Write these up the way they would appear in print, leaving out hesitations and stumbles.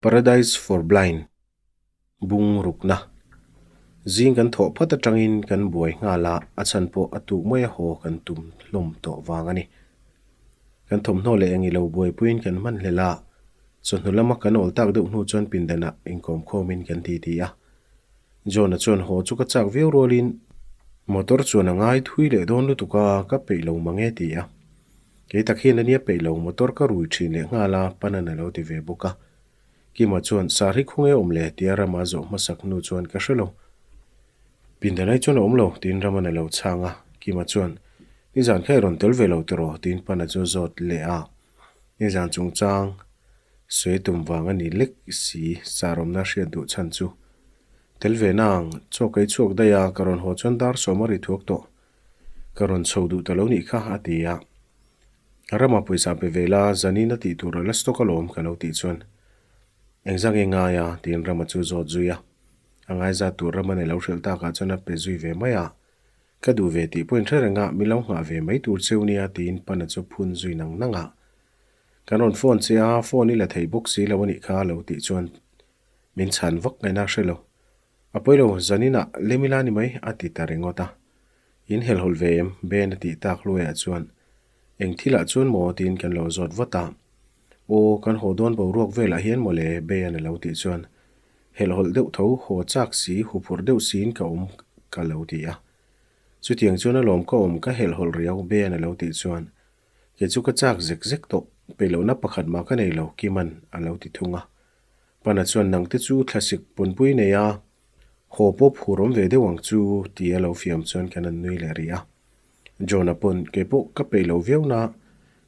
Paradise for Blind, Bung rukna. Zing kan thawh phawt atangin kan buai nghal a, a chhan pawh a tuh mai a haw kan tum hlawm tawh vang a ni. Kan thawmhnaw leh eng ilo buaipuiin kan hman hlel a, chawhnu lama kan awl tak deuh hnu chuan pindanah inkawmkhawmin kan titi a. John-a chuan haw chu ka chak viau rualin motor chuan a ngai thui leh dawn lutuk a, ka peih lo mang e ti a. Kei tak hian ania peih lo motor ka rui thin leh nghal a, Panan a lo ti ve bawk a. Kima chuan, Sar hi khawnge awm le? tia Rama zawh hmasak hnu chuan ka hre lo. Pindanai chuan a awm lo, tiin Raman a lo chhang a. Kima chuan, Nizan kha i rawn tel ve lo tiraw? tiin Pana chu a zawt leh a. Nizan chungchang sawi tum vang a ni lek si, sar awmna hriat duh chhan chu. Tel ve nang, chaw ka i chhuak daih a, ka rawn haw chuan dar sawm a ri thuak tawh. Ka rawn chho duh ta lo nih kha, a ti a. Rama pawisa pe ve la, zanin a tih tur a la stock alawm ka lo tih chuan. Engzah nge ngai a? tiin Rama chu zawt zui a. A ngaizat tur Rama nei lo hrilh takah chuan a pe zui ve mai a. Ka duh ve tih pawhin hre reng a, mi lo nghah ve mai tur cheu nia tiin Pana chu phun zui nang nang a. Kan rawn phone che a, phone i la thei bawk si lo a nih kha lo tih chuan min chhan vak ngaihna hre lo. A pawi lo, zaninah Lemila ni mai a ti ta ringawt a. In helhawlh ve em? Ben a tih tak hluaiah chuan eng thilah chuan maw tiin kan lo zawt vat a. Aw, kan haw dawn boruak velah hian maw le Bean a lo tih chuan helhawlh deuh tho, haw chak si, huphurh deuh siin ka awm ka lo ti a. Chutiang chuan alawm ka awm ka helhawlh riau Bean a lo tih chuan kei chu ka chak zek zek tawh, peihlohna pakhat mah ka nei lo Kiman a lo ti thung a. Pana chuan nangte chu thlasik pawnpui nei a, haw pawp hur awm ve deuh ang chu ti a lo fiam chuan kan an nui leh rih a. John-a pawn kei pawh ka peih lo viau na,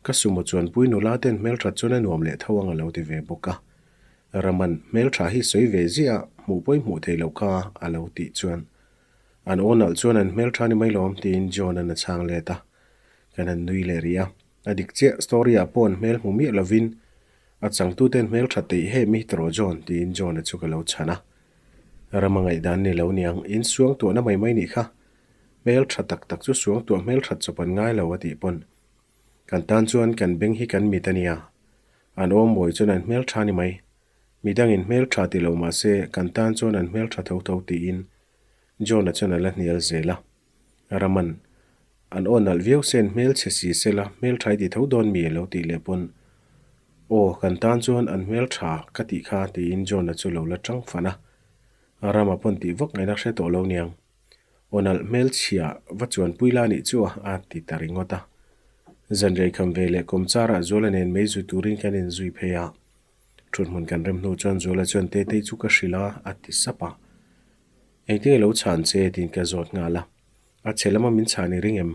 ka sumo chuanpui nula ten hmelthat chuan a nuam leh tho ang a lo ti ve bawk a. Raman hmeltha hi sawi ve ziah a, hmuh pawh i hmuh thei loh kha a lo tih chuan an aw nalh chuan an hmeltha ni mai lawm tiin John-a'n a chhang let a. Kan han nui leh rih a. A dik chiah, story-ah pawh an hmel hmu miah lovin A changtuten hmeltha teih he mi tawrh John tiin John-a chu ka lo chhan a. Rama ngaihdan ni lo niang, in suang tuahna mai mai nih kha. Hmeltha tak tak chu suang tuah hmelthat chawp an ngai lo a tih pawn. Kan tan chuan kan beng hi kan mit a nia. An awm mawi chuan an hmeltha ni mai. Midangin hmeltha ti lo mah se kan tan chuan an hmeltha tho tho tiin John-a chuan a la hnial zel a. Raman, An aw nalh viau sen hmel chhe si sela hmeltha i ti tho dawn mi a lo tih leh pawn, Aw, kan tan chuan an hmeltha ka tih kha tiin John-a chu lo la tang fan a. Rama pawn tih vak ngaihna hre tawh lo niang. Aw nalh hmelchhia va chuanpui la nih chu a, a ti ta ringawt a. Zanrei kham ve leh kawmcharah Zuala nen mei zui turin kan inzui phei a. Thuthmun kan rem hnu chuan Zuala chuan Tetei chu ka hrilh a, a ti sap a. Engtin nge lo chhan che tiin ka zawt nghal a. A chhe lama min chhan i ring em?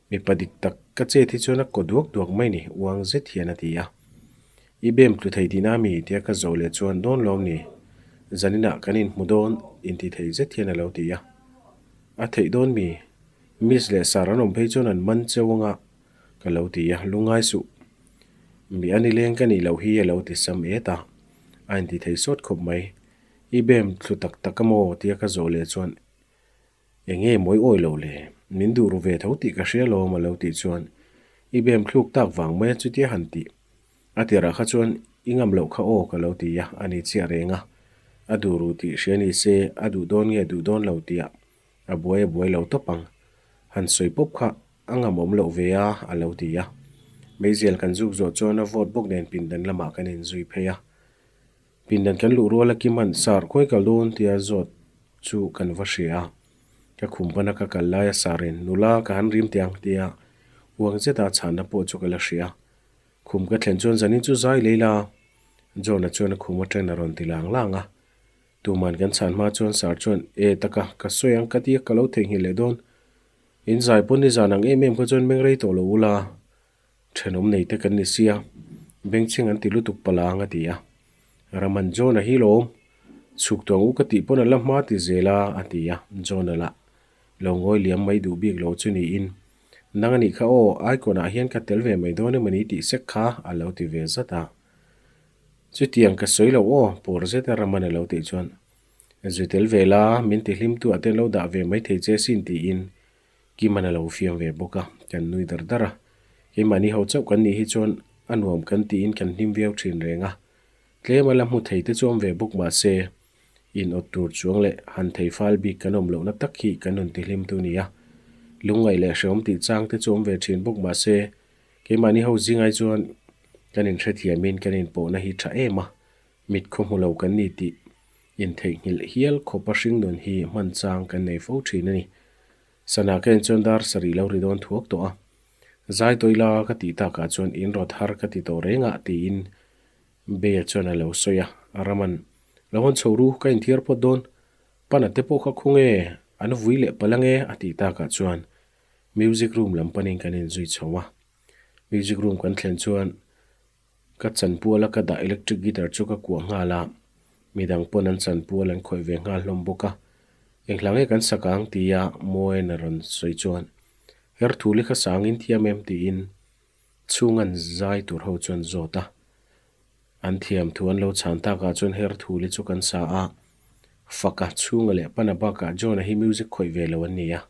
Mipa dik tak ka chet hi chuan a kaw duak duak mai ni, uang zet hian a ti a. I bem tlu thei tihna mi? tia ka zawh leh chuan dawn lawm ni, zaninah kan inhmu dawn inti thei zet hian a lo ti a. A theih dawn mi? Miss leh Sir an awm phei chuan an man cheu anga ka lo ti a, lungai suh. Mi a nileng ka nih loh hi a lo ti sam et a, a inti thei sawt khawp mai. I bem thlu tak tak a maw? tia ka zawh leh chuan Eng nge mawi awi lo le? Min duh ru ve tho tih ka hria lawm a lo tih chuan i bem thluk tak vang mai a chutia han tih. A tirah kha chuan i ngam loh kha aw ka lo ti a, a ni chiah reng a. A duh ru tih hria ni se a duh dawn nge duh dawn lo tihah a buai a buai lo tawp ang. Han sawi pawp kha a ngam awm loh ve a a lo ti a. Meizial kan zuk zawh chuan a vawt bawk nen pindan lamah kan inzui phei a. Pindan kan luh rual a Kim an sar khawi kal dawn tia zawt chu kan va hria a. Ka khum pana ka kal lai a sar in nula ka han rim teh ang tia uang zeta chhanna pawh chu ka la hria. Khum ka thlen chuan zanin chu zai lei la. John-a chuan a khum atangin a rawn ti lang lang a. Tuman kan chhan hma chuan sar chuan e taka ka sawi ang ka tia ka lo theihnghilh leh dawn. In zai pawn ni zan ang em em kha chuan meng rei tawh lo ula. Thenawm nei te kan ni sia, bengchheng an ti lutuk pala ang a ti a. Raman John-a hi lawm, chhuk tawh ang u ka tih pawn a la hma ti zel a, a ti a. John-a lah lo ngawi liam mai duh bik lo chu niin, Nang a nih kha aw, Icon-ah hian ka tel ve mai dawn emawni tih sek kha a lo ti ve zat a. Chutiang ka sawi lo aw, pawr zeta Raman a lo tih chuan, Zu tel ve la, min ti hlim tu ah te lo dah ve mai thei che sin tiin Kiman a lo fiam ve bawk a, kan nui dar dar a. Keimahni ho chauh kan nih hi chuan a nuam kan tiin kan hlim viau thin reng a. Tlem a la hmu thei te chu awm ve bawk mah se, in awt tur chuang leh han thei fal bik kan awm lohna tak hi kan rawn tihlim tu ni a. Lungngaih leh hrehawm tih chang te chu awm ve thin bawk mah se, keimahni ho zingai chuan kan inhrethiamin kan inpawhna hi tha em a, mit khaw hmu lo kan ni tih intheihnghilh hial khawpa hringnun hi hman chang kan nei fo thin a ni. Sana ka en chuan dar sarih lo ri dawn thuak tawh a, zai tawih la ka tih takah chuan in rawt har ka ti tawh reng ah tiin Bea chuan a lo sawi a, Raman, lo hawn chho ru, ka inthiar phawt dawn, Pana te pawh kha khung e, an vui leh palh ange a tih takah chuan music room lam panin kan inzui chho a. Music room kan thlen chuan Ka chanpual a ka dah electric guitar chu ka kuah nghal a, midang pawn an chanpual an khawih ve nghal hlawm bawk a. Enghla nge kan sak ang tia Moen a rawn sawi chuan her thu li kha sang in thiam em tiin chhung an zai tur ho chuan zawt a. An thiam thu an lo chhan takah chuan her thu li chu kan sa a, Faka chhunga leh Pana bakah John-a hi music khawih ve lo an ni a,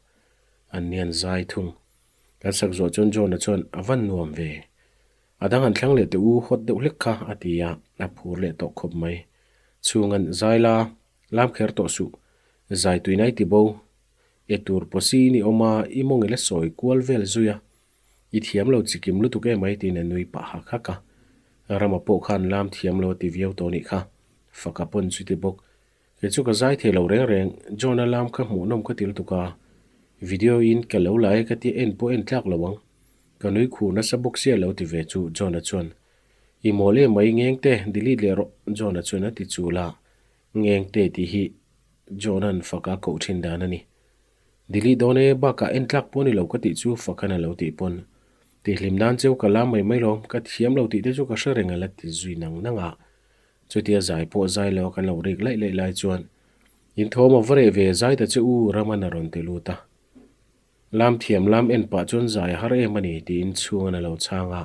an ni an zai thung. Kan sak zawh chuan John-a chuan a van nuam ve. A dang an thlang leh teh u hawt deuh hlek kha a ti a, a phur leh tawh khawp mai. Chhung an zai la, lam kher tawh suh. Zai tui nai ti bo. E tur pawsi i ni awm a, i mawng i la sawi kual vel zui a. I thiam lo chikim lutuk em mai tiin a nui pah hak hak a. Rama pawh khan lam thiam lo a ti viau tawh nih kha. Faka pawn chuti bawk. Kei chu ka zai thei lo reng reng, John-a lam kha hmuhnawm ka ti lutuk a, video in ka lo la e ka tia en pawh en tlak lo ang. Ka nui khur nasa bawk sia lo ti ve chu John-a chuan, I mawl em mai Ngengte, delete leh rawh John-a chuan a ti chul a, Ngengte tih hi John-a'n faka koh thin dan a ni. Delete dawn e, bakah en tlak pawh a ni lo ka tih chu Fakan a lo tih pawn, Tihhlim nan cheu ka lam mai mai lawm, ka thiam lo tih te chu ka hre reng a la ti zui nang nang a. Chutia zai pawh zai lo a kan lo rik laih laih lai chuan in thawm a va reh ve zai ta che u Raman a rawn ti lut a. Lam thiam lam en pah chuan zai a har em a ni tiin chhungan a lo chhang a.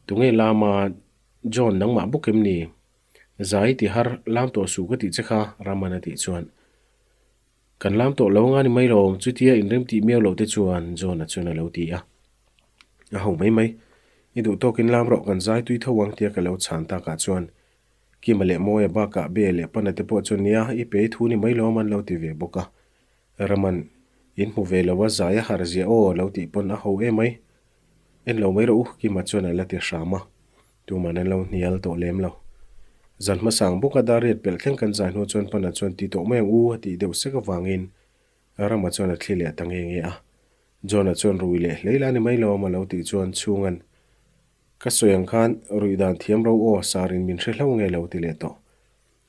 Tunge lama John nangmah bawk em ni? Zai ti har lam tawh suh ka tih che kha Raman a tih chuan Kan lam tawh lo anga ni mai lo, chutia inrem tih miau loh te chuan John-a chuan a lo ti a. A ho mai mai, i duh tawkin lam rawh kan zai tui tho ang tia ka lo chhan takah chuan Kima leh Mawia bakah Be leh Pana te pawh chuan nia i pe i thu ni mai lawm an lo ti ve bawk a. Raman, in hmu ve lo a zai a harh ziah aw lo tih pawn a ho em mai. En lo mai rawh u, Kima chuan a la ti hram a. Tuman an lo hnial tawh lem lo. Zan hmasang bawka dar riat pelh thleng kan zai hnu chuan Pana chuan ti tawh mai ang u a tih deuh sek avangin Rama chuan a thli leh ta nge nge a. John-a chuan rui leh hlei la ni mai lo a lo tih chuan chhunga'n Ka sawi ang khan ruih dan thiam ro aw sarin min hre hlo nge lo ti leh tawh.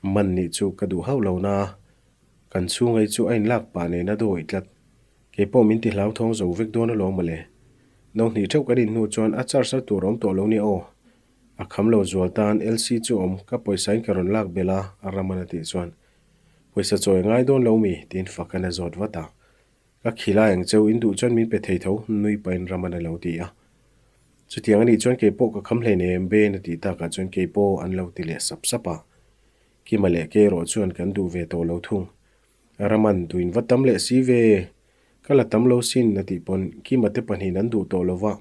Man nih chu ka duh hauh lo na, kan chhungai chu a inlak pah nen a dawih tlat. Kei pawh min ti hlauthawng zo vek dawn alawm mawle. No hnih theuh kan inhnu chuan a charge a tur awm tawh lo nia aw. A kham lo zual tan LC chu awm ka pawisa in ka rawn lak belh a, Raman a tih chuan. Pawisa chawi a ngai dawn lo mi? tiin Fakan a zawt vat a. Ka khilai ang cheu in duh chuan min pe thei tho, nui pahin Raman a lo ti a. Chutiang a nih chuan kei pawh ka kham hleinem Ben a tih takah chuan kei pawh an lo ti leh sap sap a. Kima leh kei erawh chuan kan duh ve tawh lo thung. Raman duin va tam leh si ve, ka la tam lo sin a tih pawn Kima te pahnihin an duh tawh lo va,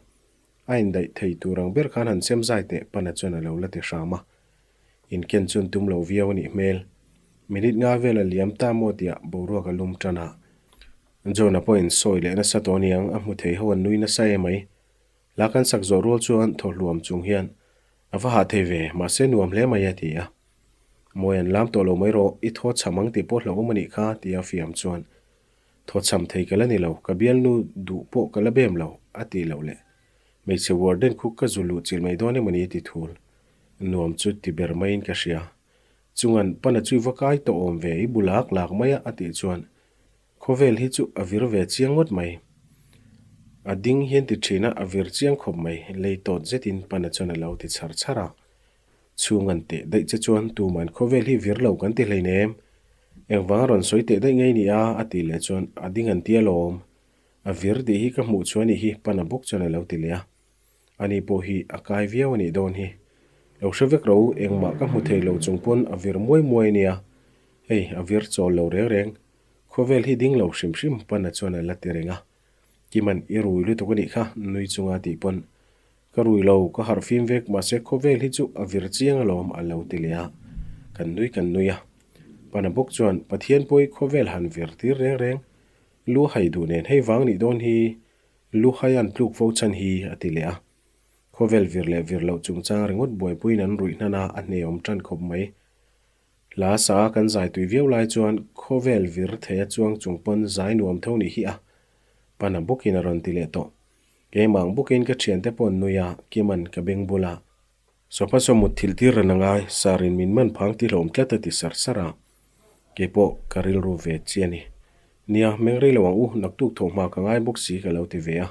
a indaih thei tur ang ber khan han sem zai teh Pana chuan a lo la ti hram a. Inken chuan tum lo viau a nih hmel. Minute nga vel a liam ta maw tiah boruak a lum tan a. John-a pawhin sawi leh nasa tawh aniang a hmu thei ho an nui nasa em ai. La kan sak zawh rual chuan thaw hluam chung hian a va hah thei ve, mahse nuam hle mai a ti a. Mawi an lam tawh lo mai rawh, i thaw chham ang tih pawh hlauhawm a nih kha tia fiam chuan thaw chham thei ka la ni lo, ka bialnu duh pawh ka la bem lo a tih loh leh hmeichhe warden khu ka zu luh chilh mai dawn emawni ti thul. Nuam chu ti ber maiin ka hria. Chungan pana chu i va kai tawh awm ve, i bu lak lak mai a a tih chuan Khawvel hi chu a vir ve chiang ngawt mai. A ding hian ti thin a, a vir chiang khawp mai, lei tawt zetin pana chuan a lo ti chhar chhar a. Chhung an teh daih che chuan tuman khawvel hi vir lo kan ti hleinem. Engvang a rawn sawi teh daih ngei ni a, a tih leh chuan a ding an ti alawm. A vir tih hi ka hmuh chuan nih hi pana bawk chuan a lo ti leh a. Ani pawh hi a kai viau a nih dawn hi. Lo hre vek ro, engmah ka hmu thei lo chung pawn a vir muai muai nia. Hei, a vir chawl lo reng reng. Khawvel hi ding lo hrim hrim pana chuan a la ti reng a. Kiman i rui lutuk a nih kha, nui chunga tih pawn. Ka rui lo, ka harh fim vek, mahse khawvel hi chu a vir chiang alawm a lo ti leh a, kan nui kan nui a. Pana bawk chuan Pathian pawi khawvel han vir tir reng reng, lu hai duh nen hei vang nih dawn hi lu hai an tluk fo chhan hi a ti leh a. Khawvel vir leh vir loh chungchang ringawt buaipuiin an ruih hnan a, a hneawm tan khawp mai. Hla sa a kan zai tui viau lai chuan khawvel vir thei a chuang chung pawn zai nuam tho nih hi a, Pana bawkin a rawn ti leh tawh. Keimah ang bawkin ka thiante pawh an nui a, Kima'n ka beng bula. Sofa saw mut thil tir ran angai, Sarin min man phang ti hlawm tlat a ti sar sar a. Keipawh ka rilru ve chi a ni. Nia, meng rei lo ang u, naktuk thawh hma ka ngai bawk si ka lo ti ve a.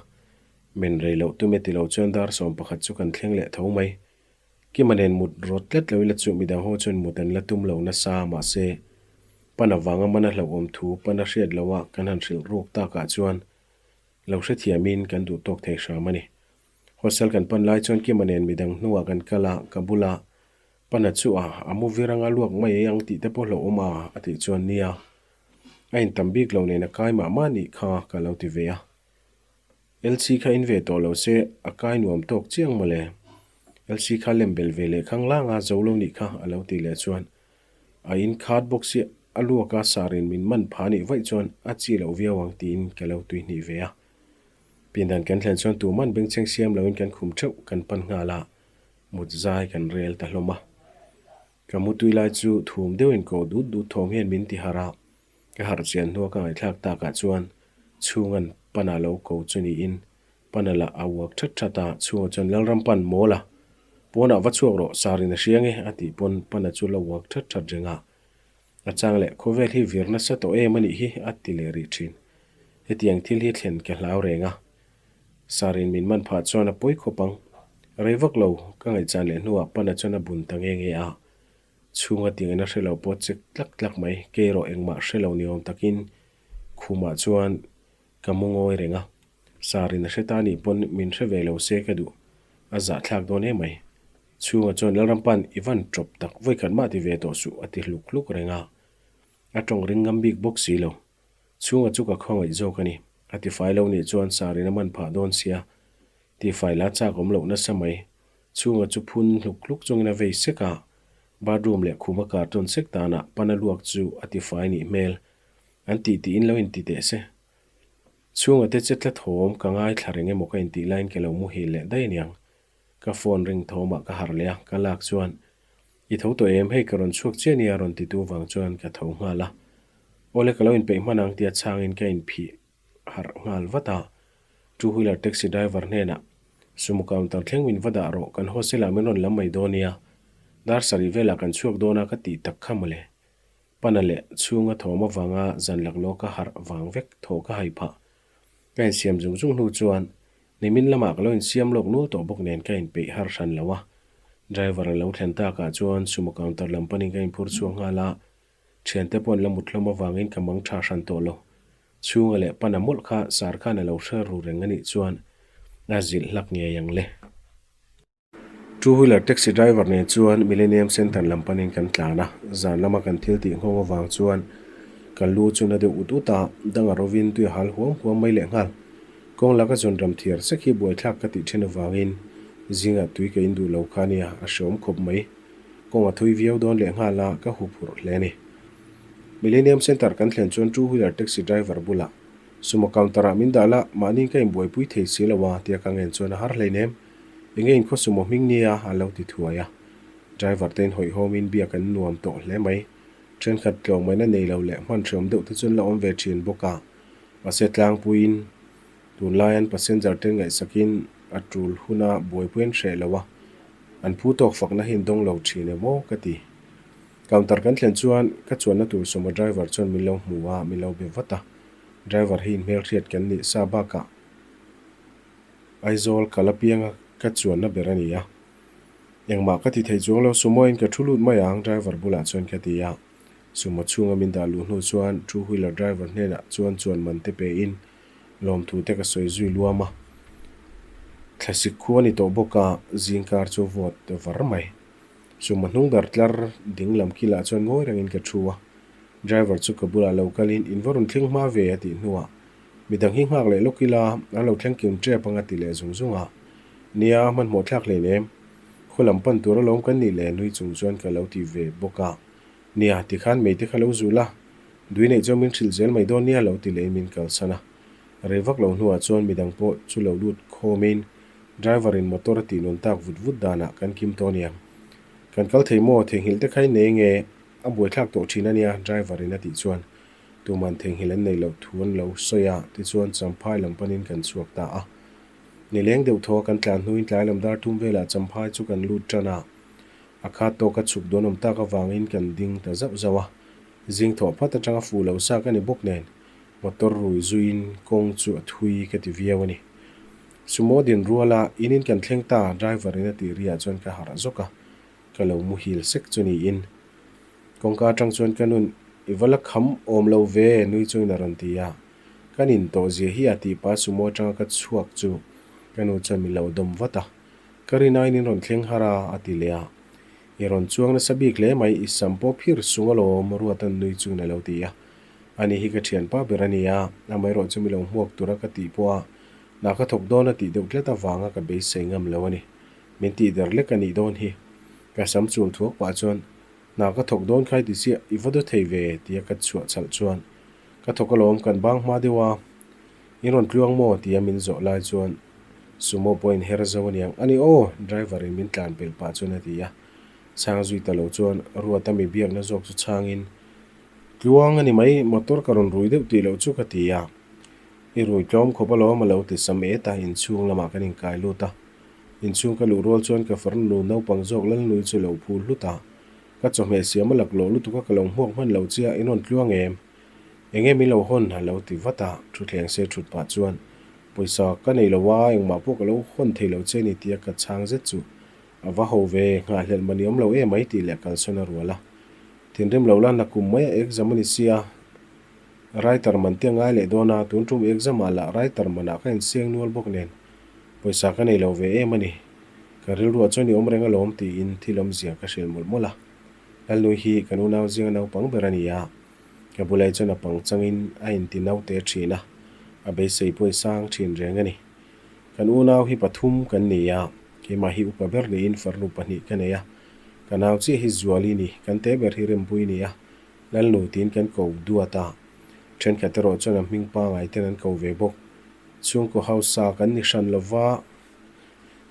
Men rei loh tume ti lo chuan dar 11 chu kan thleng leh tho mai. Kima nen mut rawt tlat lo ila chu midang ho chuan mut an la tum lo nasa mahse pan avanga mana hlauhawm thu pan a hriat loh a kan han hrilh ruk takah chuan lo hrethiamin kan duh tawk thei hram a ni. Hostel kan pan lai chuan Kima nen midang hnungah kan kal a, ka bula pana chu a a mu vir anga luak mai ei ang tih te pawh hlauhawm a a tih chuan nia a intam bik lo nen a kai mah mah nih kha ka lo ti ve a. LC kha in ve tawh lo se a kai nuam tawk chiang mawle. LC kha lem bel ve leh khang lang a zo lo nih kha a lo tih leh chuan a in khat bawk si a luak a sarin min man pha nih vaih chuan a chi loh viau ang tiin ka lo tuihnih ve a. Pindan kan thlen chuan tuman bengchheng siam loin kan khum theuh kan pan nghal a, mut zai kan rel ta hlawm a. Ka mutui lai chu thum deuhin ko dut dut thawm hian min ti harh a, Ka harh chian hnua ka ngaihthlak takah chuan chhunga'n Pana lo ko chu niin Pana lah a uak that that a, chhunga chuan Lalram pan mawl a, pawnah va chhuak rawh, sarin a hria nge a tih pawn Pana chu la uak that that reng a. A chang leh khawvel hi vir nasa tawh em a nih hi a ti leh rih thin. Hetiang thil hi thlen ka hlau reng a. Sarin min man phah chuan a pawi khawp ang. Rei vak lo ka ngaihchan leh hnuah Pana chuan a bun ta nge nge a. Chhunga tingin a hre lo pawh chek tlak tlak mai, kei erawh engmah hre lo ni awm takin khumah chuan ka mu ngawi reng a. Sarin a hre ta nih pawn min hre ve lo se ka duh, a zahthlak dawn em mai. Chhunga chuan Lalrampa'n i van tawp tak vawikhat mah ti ve tawh suh a ti hluk hluk reng a, a tawng ring ngam bik bawk si lo. Chhunga chu ka khawngaih zawk a ni, a ti fai lo nih chuan Sarin a man phah dawn sia, ti fai la chak awm loh nasa mai. Chhunga chu phun hluk hluk chungin a vei sek a, bathroom leh khuma carton sek danah pana luak chu a ti fai nih hmel. An tih tiin lo inti teh se. Chhunga te che tla thawm ka ngaithla reng emaw ka intih laiin ka lo muhil leh daih aniang. Ka phone ring thawmah ka harh leh a, ka lak chuan, I tho tawh em? Hei ka rawn chhuak chiah nia rawn titu vang chuan ka tho nghal a. Awle ka lo inpeih hman ang tia chhangin ka inphih harh nghal vat a. Two wheeler taxi driver hnenah, Sumo counter thleng min va dah rawh, kan hostel ah min rawn lam mai dawn nia. Dar sarih velah kan chhuak dawn a ka tih tak kha mawle. Pana leh chhunga thawm avanga zan laklawh ka harh vang vek thaw ka hai phah. Ka insiam zung zung hnu chuan nimin lamah ka lo insiam lawk nul tawh bawk nen ka inpeih har hran lo a. Driver a lo thlen takah chuan sumo counter lam panin ka inphur chhuak nghal a, thiante pawh an la mut hlawm avangin ka mang tha hran tawh lo. Chhunga leh pana mawlh kha sar khan a lo hre ru reng a nih chuan a zilh hlak ngei ang le. Two wheeler taxi driver nen chuan Millennium Centre lam panin kan tlan a, zan lama kan thil tih nghawng avang chuan ka lu chu na deuh ut ut a, dang a rovin tui a hal huam huam mai leh nghal. Kawng laka zawn ram thiar sek hi buaithlak ka tih then avangin zingah tui ka in duh lo kha nia, a hreawm khawp mai. Kawng a thui viau dawn leh nghal a, ka huphurh hle a ni. Millennium Centre kan thlen chuan two wheeler taxi driver bulah Sumo counter ah min dah la, mahni ka inbuaipui thei si lo a tia ka ngen chuan a har hleinem. Enge in khaw sumo hming nia a lo ti thuai a. Driver te in hawihhawm in biak an nuam tawh hle mai. Thenkhat tlawmngaihna nei lo leh hman hreawm deuh te chuan la awm ve thin bawk a. Mahse tlangpuiin tunlai an passenger te ngaihsakin a tul huna buaipui an hreh lo a. An phu tawk fakna hi an dawng lo thin em aw ka ti. Counter kan thlen chuan ka chuanna tur sumo driver chuan min lo hmu a, min lo be vat a. Driver hi inhmelhriat kan nih sa bakah Aizawl kal apianga ka chuanna ber a ni a. Engmah ka ti thei chuang lo, sumo in ka thu lut mai ang driver bulah chuan ka ti a. Sumo chhunga min dah luh hnu chuan two wheeler driver hnenah chuan chuan man te pe in lawmthu te ka sawi zui luam a. Thlasik khu a ni tawh bawk a, zingkar chu vawt var mai. Sumo hnung ber tlar ding lam kilah chuan ngawi rengin ka thu a. Driver chu ka bulah lo kalin in va rawn thleng hma ve a tih hnuah midang hi nghak leh lawk ila an lo thleng kim tep anga ti leh zung zung a. Nia, hmanhmawh thlak hleinem. Khaw lam pan tur alawm kan nih le nui chung chuan ka lo ti ve bawk a. Nia, tikhan mei te kha lo zul a, dui neih chuan min hrilh zel mai dawn nia lo ti leh in min kalsan a. Rei vak lo hnuah chuan midang pawh chu lo lut khawmin driver in motor a tih nun tak vut vut danah kan kim tawh aniang. Kan kal thei maw? Theihnghilh te kha i nei nge? A buaithlak tawh thin ania driver in a tih chuan tuman theihnghilh an neih loh thu an lo sawi a, tichuan Champhai lam panin kan chhuak ta a. Nileng deuh thaw a kan tlan hnuin tlai lam dar thum velah Champhai chu kan lut tan a, a khat tawka chhuk dawn awm tak avangin kan ding ta zauh zauh a. Zing thawh phat atanga fuh lo sa ka ni bawk nen motor rui zuiin kawng chu a thui ka ti viau a ni. Sumo din ruala in in kan thleng ta driver in a tih riah chuan ka harh zawk a, ka lo muhil sek chu niin. Kawngka atang chuan ka nun i va la kham awm lo ve nui chungin a rawn ti a. Ka nin tawh zia hi a tih pah sumo atanga ka chhuak chu ka nu chuan min lo dawm vat a. Ka rinaiin in rawn thleng har a a ti leh a. I rawn chuang nasa bik hle mai, i sam pawh phir sung alawm Ruatan nui chungin a lo ti a. Ani hi ka thianpa ber a ni a, amaherawh chu mi lo hmuak tura ka tih pawh a hna ka thawk dawn a tih deuh tlat avanga ka beisei ngam lo a ni. Min tih der lek a nih dawn hi. Ka sam chul thuak pah chuan, Hna ka thawk dawn khai ti chiah, i va daw thei ve, tia ka chhuah chhalh chuan, Ka thawk alawm, kan bang hma deuh a, in rawn tluang maw? tia min zawh lai chuan Sumo pawhin her zo aniang, A ni aw, driver in min tlan pelh pah chuan a ti a. Chhang zui ta lo chuan Ruata mi biakna zawk chu chhangin, Tluang a ni mai, motor ka rawn rui deuh tih loh chu ka ti a. I rui tlawm khawp alawm a lo ti sam et a, inchhung lamah kan inkai lut a. Inchhung ka luh rual chuan ka farnu naupang zawk Lalnui chu lo phul hlut a. Ka chawhmeh siam a laklawh lutuk a ka lo hmuak hman lo che a, in rawn tluang em? Enge min lo hawn? a lo ti vat a, thutthleng se thut pah chuan, Pawisa ka nei lo a, engmah pawh ka lo hawn thei lo che ni tia ka chhang zet chu a va ho ve, nghahhlelh mani awm lo em mai tih leh kalsawn a rual a. Thinrim lo la nakum mai a exam a ni sia, Writer man te a ngai leh dawn a, tun tum exam ah lah writer man ah ka insiang nual bawk nen pawisa ka nei lo ve em a ni. Ka rilruah chuan i awm reng alawm tiin thil awmzia ka hrilh mawlh mawlh a. Lalnui hi kan unau zinga naupang ber a ni a, ka bulai chuan a pang changin a inti naute thin a, a beisei pawh i sang thin reng a ni. Kan unau hi pathum kan ni a, keimah hi upa ber niin farnu pahnih ka nei a, ka nau chiah hi Zuali ni, kan te ber hi Rempui ni a, Lalnu tiin kan ko duat a, thenkhat erawh chuan a hming pangai ten an ko ve bawk. Chhungkaw hausa kan ni hran lova,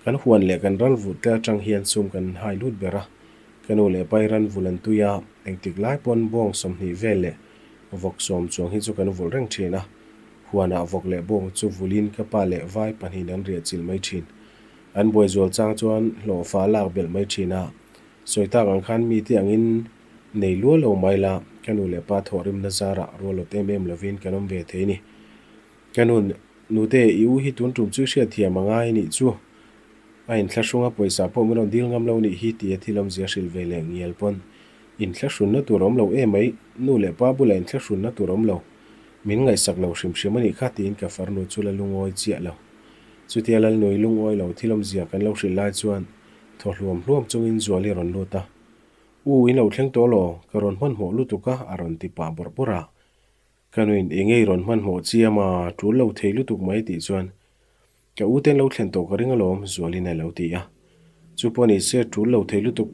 kan huan leh kan ral vulh te atang hian sum kan hai lut ber a. Ka nu leh pai ran vulh an tui a, engtik lai pawn bawng 20 vel leh vawk sawm chuang hi chu kan vulh reng thin a. Huanah vawk leh bawng chu vulhin ka pa leh vai pahnihin an riah chilh mai thin. An buai zual chang chuan hlawhfa lak belh mai thin a, Sawi tak ang khan mite angin nei lual lo mai la, ka nu leh pa thawhrimna zarah rualawt em em lovin kan awm ve thei ni. Ka nu, Nute, i u hi tun tum chu i hriatthiam a ngai nih chu. A inthlahrunga pawisa pawh min rawn dil ngam lo nih hi tia thil awmzia hrilh ve leh ngial pawn inthlahrunna tur awm lo emai, nu leh pa bulah inthlahrunna tur awm lo, min ngaihsak lo hrim hrim a nih kha tiin ka farnu chu la lungawi chiah lo. Chutia Lalnui lungawi lo thil awmzia kan lo hrilh lai chuan Thaw hluam hluam chungin Zuali rawn lut a, U, in lo thleng tawh law, ka rawn hmanhmawh lutuk a, a rawn ti pah bawrh bawrh a. Ka nuin eng ei rawn hmanhmawh chiam a, tul lo thei lutuk mai tih chuan, Ka u ten lo thlen tawh ka ring alawm, Zualin a lo ti a. Chu pawh ni se tul lo thei lutuk,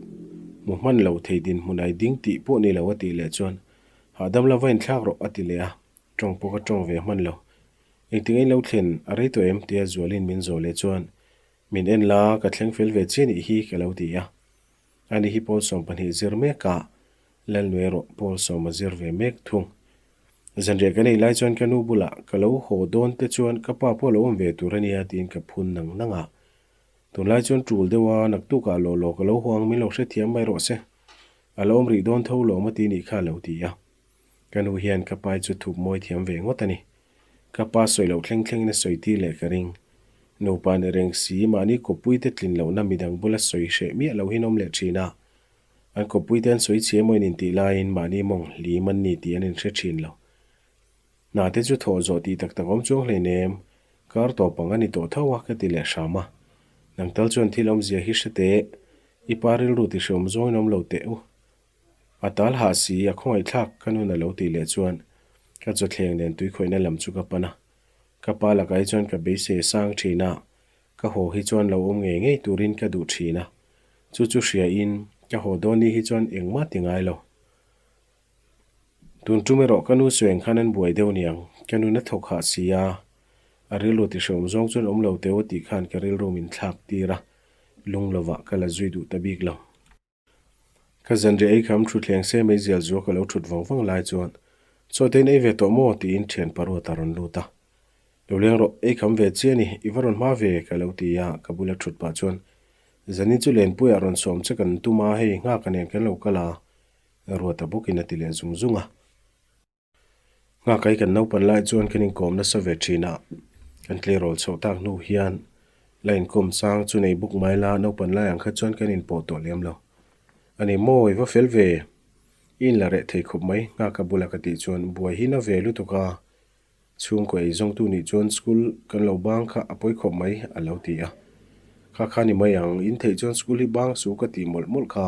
hmu hman lo thei dinhmun ai ding tih pawh ni lo a tih leh chuan, Hahdam lova inthlak rawh a ti leh a, tawng pawh ka tawng ve hman lo. Engtin ei lo thlen a rei tawh em? tia Zualin min zawh leh chuan, Min en la, ka thleng fel ve chiah nih hi ka lo ti a. Ani hi pawl 12 zir mek a, Lalnu erawh pawl sawm a zir ve mek thung. Zanriah kan ei lai chuan ka nu bulah ka lo haw dawn te chuan ka pa pawh a lo awm ve tur a nia tiin ka phun nang nang a. Tunlai chuan tul deuh a, naktukah lawh lawh ka lo haw ang min lo hrethiam mai rawh se. A lo awm rih dawn tho lawm a ti nih kha a lo ti a. Ka nu hian ka pai chu thup mawi thiam ve ngawt a ni. Ka pa sawi loh thleng thlengin a sawi tir leh ka ring. Nupa ni reng si, mahni kawppuite tlin lohna midang bula sawi hreh miah lo hi an awm leh thin a. An kawppuite an sawi chhe emaw in intih laiin mahni mawng hlim an ni tih an inhre thin lo. Hna te chu thawh zawh tih tak tak awm chuang hleinem, kar tawp ang a ni tawh tho a ka ti leh hram a. Nang tal chuan thil awmzia hi hre teh, i pa rilru ti hreawm zawngin awm lo teh u. A tal hah si, a khawngaihthlak ka nun a lo tih leh chuan ka chawthleng nen tuikhawihna lam chu ka pan a. Ka pa lakah hi chuan ka beisei a sang thin a. Ka haw hi chuan lo awm ngei ngei turin ka duh thin a, chu chu hria in ka haw dawn ni hi chuan engmah ti ngai lo. Tun tum erawh ka nu sueng khan an buai deuh niang, ka nun a thawk hah si a, a rilru ti hreawm zawng chuan awm lo teu a tih khan ka rilru min thlak tir a, lung lovah ka la zui duh ta bik lo. Ka zanriah ei kham thutthleng se mai zial zuah ka lo thut vang vang lai chuan, Chaw te in ei ve tawh maw? tiin thian paruat a rawn lut a. Lo leng rawh, ei kham ve chiah ni, i va rawn hma ve ka lo ti a, ka bula thut pah chuan, Zanin chu Lenpuiah rawn sawm che kan tum a, hei nghaka nen kan lo kal a, Ruata bawkin a ti leh zung zung a. Nghakai kan naupan lai chuan kan inkawm nasa ve thin a, kan tleirawl chhoh tak hnu hian la inkawm chang chu nei bawk mai la, naupan lai ang kha chuan kan inpawh tawh lem lo. A ni maw, i va fel ve, i inla reh thei khawp mai, nghaka bula ka tih chuan buai hi na ve lutuk a, chhungkaw ei zawngtu nih chuan school kan lo bang kha a pawi khawp mai, a lo ti a. Kha kha ni mai ang, in theih chuan school hi bang su ka tih mawlh mawlh kha.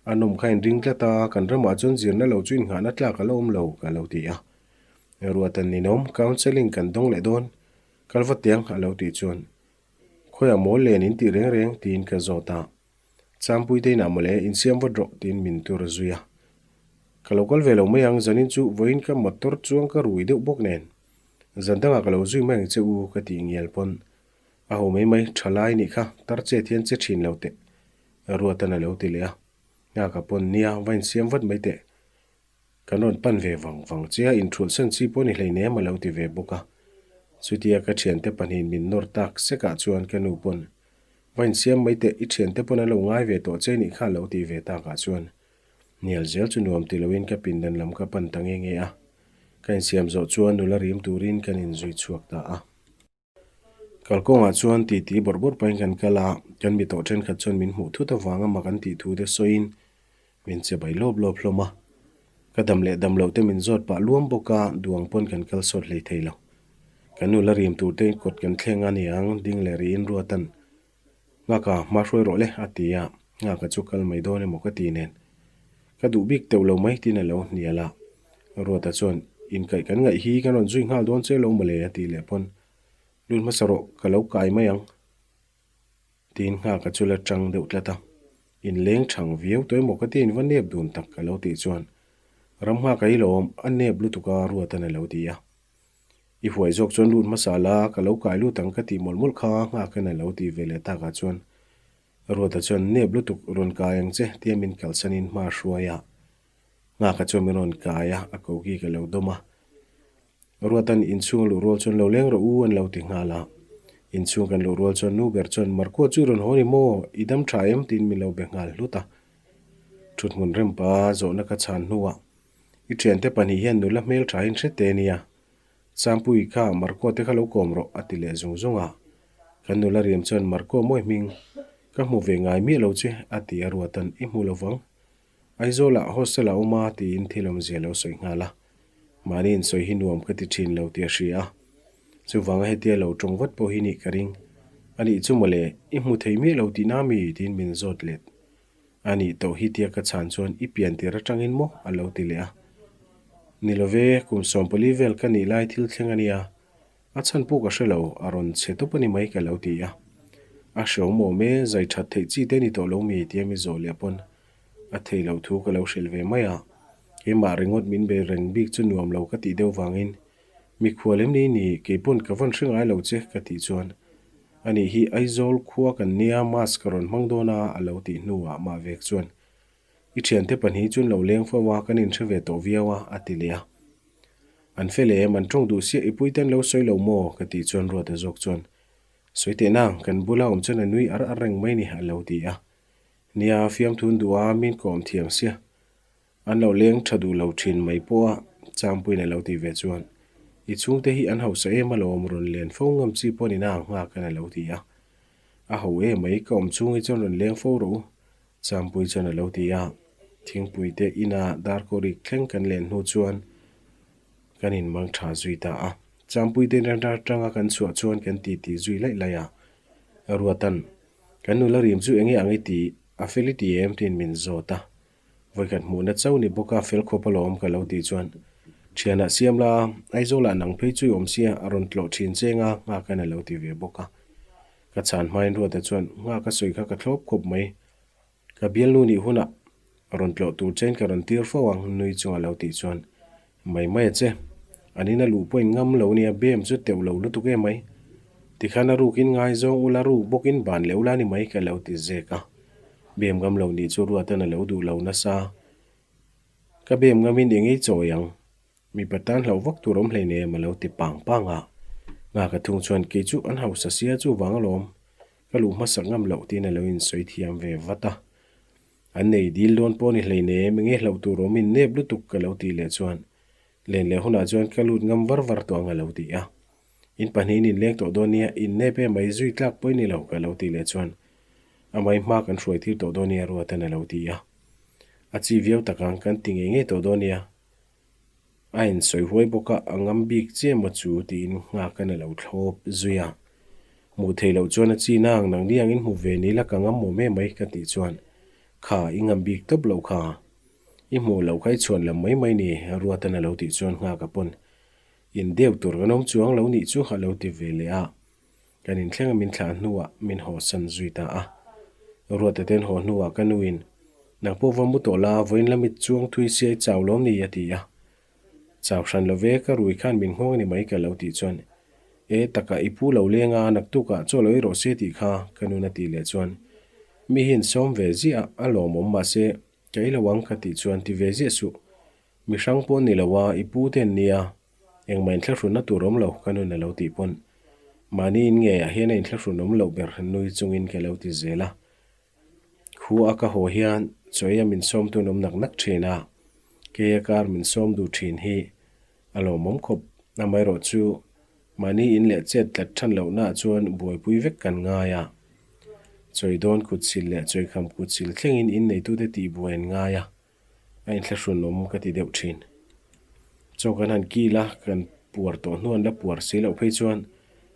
A nawm kha inring tlat a, kan ramah chuan zirna lo chu innghahna tlak a la awm lo, ka lo ti a. Ruatan ninawm, counselling kan dawng leh dawn, kal va tiang a lo tih chuan, Khawiah mawl len in tih reng reng? tiin ka zawt a. Champui te inah mawle, insiam vat rawh, tiin min tur a zui a. Ka lo kal ve lo mai ang, zanin chu vawiin ka motor chuang ka rui deuh bawk nen. Zan dangah ka lo zui mai ang che u, ka tih ngial pawn. A ho mai mai, tha lai nih kha, tar chet hian che thin lo teh. Ruatan a lo ti leh a, Nghaka pawn nia, va insiam vat mai teh. Kan rawn pan ve vang vang che a, inthulh san chi pawh ni hleinem a lo ti ve bawk a. Chutia ka thiante pahnihin min nawr tak sekah chuan ka nu pawn, Va insiam mai teh, i thiante pawn an lo ngai ve tawh che nih kha a lo ti ve takah chuan hnial zel chu nuam ti loin ka pindan lam ka pan ta nge nge a. Ka insiam zawh chuan nula rim turin kan inzui chhuak ta a. Kalkawngah chuan titi bawrh bawrh pahin kan kal a, kan mi tawh thenkhat chuan min hmuh thut avanga mak an tih thu te sawiin min che bai lawp lawp hlawm a. Ka dam leh dam loh te min zawt pah luam bawk a, duang pawn kan kal sawt hlei thei lo. Kan nu la rim tur te kawt kan thleng a niang, ding leh riin ruatan Nghaka hma hruai rawh le a ti a, Nghaka chu kal mai dawn emaw ka ti nen. Ka duh bik teuh lo mai tiin a lo hnial a. Ruata chuan, Inkaih kan ngaih hi kan rawn zui nghal dawn che lo mawle a tih leh pawn, Lut hmasa rawh ka lo kai mai ang tiin Nghaka chu la tang deuh tlat a. Inleng thang viau tawh emaw ka ti in va nep dun tak ka lo tih chuan, Ram Nghaka i lawm, a nep lutuk a Ruatan a lo ti a. I huai zawk chuan lut hmasa la, ka lo kai lut ang ka tih mawlh mawlh kha nghak in a lo ti ve leh takah chuan Ruata chuan nep lutuk rawn kai ang che tia min kalsanin hma a hruai a. Nghaka chuan min rawn kai a, a koki ka lo dawm a. Ruata'n inchhung a luh rual chuan lo leng rawh u an lo ti nghal a. Inchhung kan luh rual chuan nu ber chuan Markua chu i rawn haw ni maw? I dam tha em? tiin min lo be nghal hlut a. Thuthmun rempa zawhna ka chhan hnuah I thiante pahnih hian nula hmel thain hre te nia. Changpui kha Marco te kha lo kawm rawh a ti leh zung zung a. Kan nula riam chuan Marco mawi hming ka hmu ve ngai miah lo che a ti a ruatan i hmu lo vang. Aizawlah hostel a awm a tiin thil awmzia lo sawi nghal a. Mahni insawi hi nuam ka ti thin lo tih a hria a. Chuvanga hetia lo tawng vat pawh hi nih ka ring. Anih chu mawle, i hmu thei miah lo tihna mi? tiin min zawt let. A nih tawh hi tia ka chhan chuan i pian tir atangin maw a lo ti leh a. Ni love, kum 14 vel ka nih lai thil thleng a nia. A chhan pawh ka hre lo, a rawn chhe tawp a ni mai ka lo ti a. A hreawm awm e, zai that theih chi te ni tawh lo mi tia mi zawh leh pawn a thei lo thu ka lo hrilh ve mai a. Keimah ringawt min be reng bik chu nuam lo ka tih deuh vangin Mikhual em ni ni, kei pawn ka vawn hre ngai lo che ka tih chuan Ani hi Aizawl khua kan nia mask ka rawn hmang dawn a a lo tih hnuah mah vek chuan I thiante pahnih chuan lo leng fo a, kan inhre ve tawh viau a a ti leh a. An fel em, an tawng duh siah i puite an lo sawi lo maw? ka tih chuan Ruata zawk chuan Sawi teh nang, kan bula awm chuan a nui ar ar reng mai ni a lo ti a. Nia, fiamthun duh a, min kawm thiam sia. An lo leng tha duh lo thin mai pawh a, Champuiin a lo tih ve chuan, I chhungte hi an hausa em alawm rawn len fo ngam chi pawh nina ang nghak in a lo ti a. A ho em mai, ka awm chhung hi chuan rawn leng fo rawh u, Champui chuan a lo ti a. Thingpui te ina darkawrik thleng kan len hnu chuan kan inmang tha zui ta a. Champui te in atanga kan chhuah chuan kan titi zui laih laih a. Ruatan, Kan nula rim chu enge ang i ti, a fel i ti em? tiin min zawt a. Vawikhat hmuhna chauh ni bawk a, fel khawp alawm ka lo tih chuan Thianah siam la, Aizawlah nang phei chu i awm sia, a rawn tlawh thin cheng a, nghak hian a lo ti ve bawk a. Ka chhan hmain Ruata chuan, Nghak a sawi kha ka thlawp khawp mai. Ka bialnu nih hunah rawn tlawh tur chein ka rawn tir fo ang, nui chunga lo tih chuan, Mai mai a che. An ina luh pawhin ngam lo nia, bem chu teuh lo lutuk em mai. Tikhan a rukin ngaizawng ula ruk bawkin ban leh ula ni mai ka lo ti zek a. Bem ngam lo nih chu Ruatan a lo duh lo nasa. Ka bem ngamin eng ei chawi ang. Mipa tan hlauh vak tur awm hleinem a lo ti pang pang a. Nghaka thung chuan kei chu an hausa sia chu vang alawm. Ka luh hmasak ngam loh tiin a lo insawi thiam ve vat a. An nei dil dawn pawh ni hleinem enge hlauh tur awm in nep lutuk ka lo tih leh chuan len leh hunah chuan ka lut ngam var var tawh ang a lo ti a. In pahnihin in leng tawh dawn nia, in nep em mai zui tlak pawh i ni lo ka lo tih leh chuan a mai hma kan hruai tir tawh dawn nia Ruatan a lo ti a. A chi viau tak ang kan ti ngei ngei tawh dawn nia. A insawi huai bawk a, a ngam bik chiah maw chu tiin nghak an a lo thlawp zui a. Hmuh theih loh chuan a chi na ang nang ni angin hmu ve ni la ka ngam mawm em mai ka tih chuan kha i ngam bik tawp loh kha. I hmuh loh kha i chhuan lam mai mai ni Ruatan a lo tih chuan nghak a pawn in deuh tur kan awm chuang lo nih chu a lo ti ve leh a. Kan inthleng a min thlah hnuah min hawsan zui ta a. Ruata ten haw hnuah ka nuin, Nang pawh va mu tawh la, vawiin la mit chuang thui siai chau lawm ni a ti a. Chau hran lo ve, ka rui khan min nghawng a ni mai ka lo tih chuan, E taka i pu lo leng a, naktukah chaw lo i rawh se tih kha ka nun a tih leh chuan, Mi hi insawm ve ziah a, a lawmawm mahse ka ei lo ang ka tih chuan ti ve ziah suh. Mi hrang pawh ni lo a, i pu te an nia, Engmah inthlahrunna tur awm lo ka nun a lo tih pawn mahni in ngeiah hian a inthlahrun awm loh ber nui chungin ka lo ti zel a. Khu a ka haw hian chawi a min sawm tun awm nak nak thin a, kei a kar min sawm duh thin hi a lawmawm khawp. Amaherawh chu mahni in leh chet tlat than lohnaah chuan buaipui vek kan ngai a. Chawi dawn kutsil leh chawikham kutsil thlengin inneitute tihbuai an ngai a. A inthlahrun awm ka ti deuh thin. Chaw kan han kil a, kan puar tawh hnu an la puar si loh phei chuan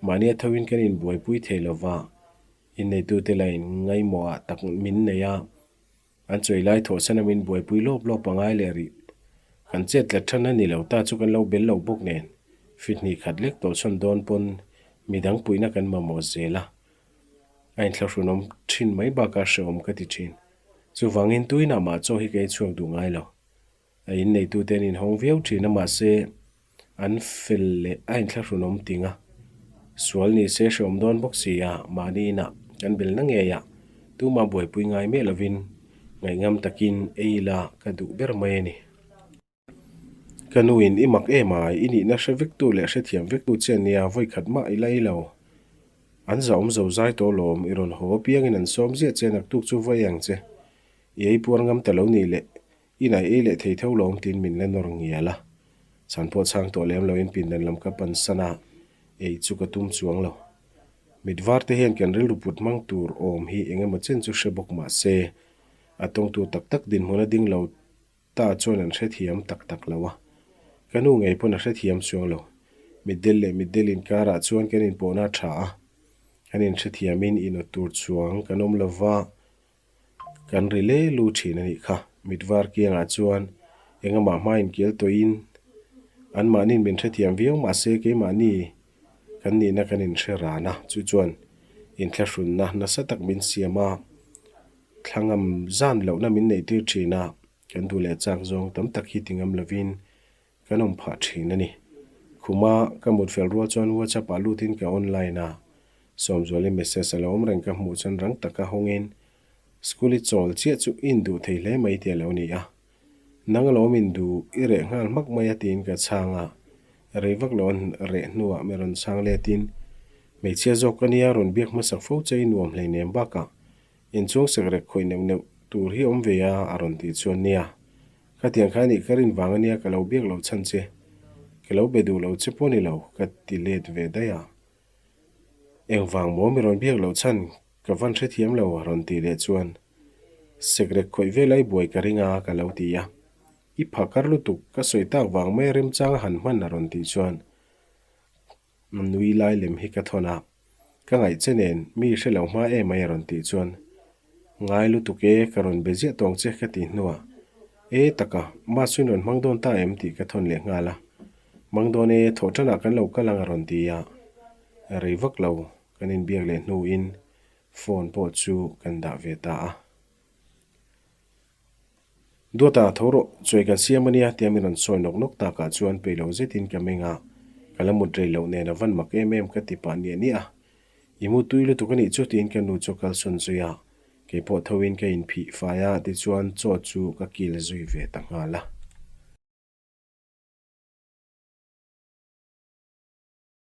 mahnia thoin kan inbuaipui thei lo va, inneitute la inngaimawhah tak min nei a, an chawi lai thawhsan a min buaipui lawp lawp a ngai leh rih. Kan chet tlat than a ni lo ta chu kan lo bel lo bawk nen, fit hnih khat lek tawh chhawn dawn pawn midang puihna kan mamawh zel a, a inthlahrun awm thin mai bakah hrehawm ka ti thin. Chuvangin tuinah mah chaw hi ka ei chhuak duh ngai lo. A inneitute an inhawng viau thin a mahse an fel leh a inthlahrunawm ting a. Sual ni se hrehawm dawn bawk si a, mahni inah kan belna ngeiah tumah buaipui ngai miah lovin ngaihngam takin ei ila ka duh ber mai a ni. Ka nu in i mak em a, i nihna hre vektu leh hrethiam vektu che ania vawikhat mah i la i lo. An zahawm zo zai tawh lawm, i rawn haw apiangin an sawm ziah che naktuk chu va ei ang che. I ei puar ngam ta lo nih leh i nai ei leh thei tho lawm tiin min la nawr ngial a. Chhan pawh chhang tawh lem loin pindan lam ka pan san a, ei chu ka tum chuang lo. Mit var te hian kan rilru put hmang tur awm hi eng emaw chen chu hre bawk mah se, a tawngtu tak tak dinhmun a ding lo Ta chuan an hrethiam tak tak lo a, ka nu ngei pawn a hrethiam chuang lo. Mitdel leh mitdel inkarah chuan kan inpawhna a tha a, kan inhrethiamin inawt tur chuang kan awm lo va, kan ri le lu thin a nih kha. Mit var kiangah chuan engamah hma inkial tawhin anmahniin min hrethiam viau mahse keimahni kan nihna kan inhre ran a, chu chuan inthlahrunna nasa tak min siam a. Thlangam zan lohna min neih tir thin a, kan duh leh chak zawng tam tak hi ti ngam lovin kan awm phah thin a ni. Khuma ka mut fel rual chuan WhatsApp ah lutin ka online a, Sawmzuali message a lo awm reng ka hmuh chuan rang taka hawngin School i chawl chiah chu i induh thei hle mai tih a lo ni a. Nang alawm induh i reh nghal hmak mai a tiin ka chhang a, rei vak lo an reh hnuah mi rawn chhang letin Hmeichhia zawk ka nia rawn biak hmasak fo che i nuam hleinem bakah Inchhung sekrek khawih neuh neuh tur hi awm ve a, a rawn tih chuan nia. Khatiang kha nih ka rin vang ania ka lo biak lo chhan che. Ka lo be duh lo che pawh ni lo, ka ti let ve daih a. Engvang maw mi rawn biak loh chhan ka van hrethiam lo, a rawn tih leh chuan sekrek khawih vel ai buai ka ring a, ka lo ti a. I phakar lutuk, ka sawi tak vang mai a remchang a han hman, a rawn tih chuan Nui lai lem hi ka thawn a, ka ngaih che nen mi hre lo hma em mai a rawn tih chuan, Ngai lutuk e, ka rawn be ziah tawng che ka tih hnuah, E taka, bus in rawn hmang dawn ta em tih ka thawn leh nghal a, Hmang dawn e, thawh tanah kan lo kal ang a rawn ti a, rei vak lo. Kan inbiak leh hnuin phone pawh chu kan dah ve ta a. Duata, tho rawh, chawi kan siam a nia tia min rawn sawi nawk nawk takah chuan peih lo zetin ka meng a, ka la mut rei loh nen a van mak em em ka ti pah niah niah a. I mu tui lutuk a nih chu tiin ka nu chu a kalsawn zui a, kei pawh thoin ka inphih fai a tichuan chaw chu ka kil zui ve ta nghal a.